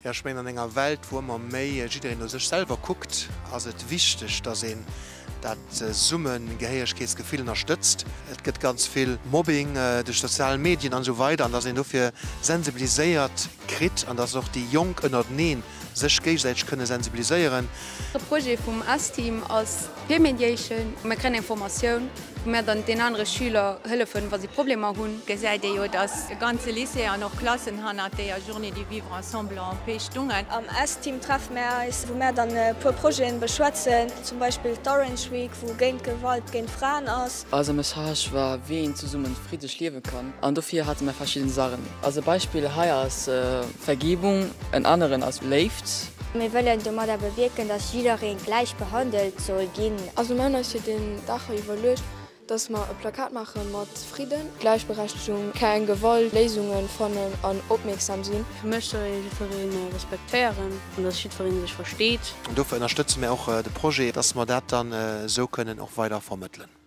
Jo, ech mengen an enger Welt, wou ëmmer méi jiddereen no sech selwer kuckt, ass et wichteg, dass een dat Zesummegehéieregkeetsgefill ënnerstëtzt. Et gëtt ganz vill Mobbing duerch sozial Medien an esou weider an dass een dofir sensibiliséiert kritt an dass och déi Jonk ënnerteneen sech géigesäiteg kënne sensibiliséieren. De Projet vum S-Team ass Peer Mediation. Mir kréien eng Formatioun, wou mir dann den anere Schüler hëllefen, wa si Problemer hunn. Gesäit ee jo, dass e ganze Lycée an och Klassen hannert deeër Journée du vivre ensemble en paix stungen. Am S-Team treffe mär eis, wou mär dann e puer Projeten beschwätzen, zum Beispill d'Orange Week, wou géint Gewalt géint Fraen ass. Eise Message war wéi een zesummen friddlech liewen kann an dofir hate mär verschidden Saachen. Als e Beispill hei ass Vergebung, en aneren ass Léift. Mir wëllen domadder bewierken, dass jidderee gläich behandelt soll ginn. Also mir hunn eis fir deen Dag hei iwwerluecht, dass mer e Plakat maache mat Fridden, Gläichberechtegung, keng Gewalt, Léisunge fannen an opmierksam sinn. Fir mech soll ee jiddweree respektéieren an dass jiddweree sech versteet. An dofir ënnerstëtze mir och de Projet, dass mer dat dann esou kënnen och weider vermëttelen.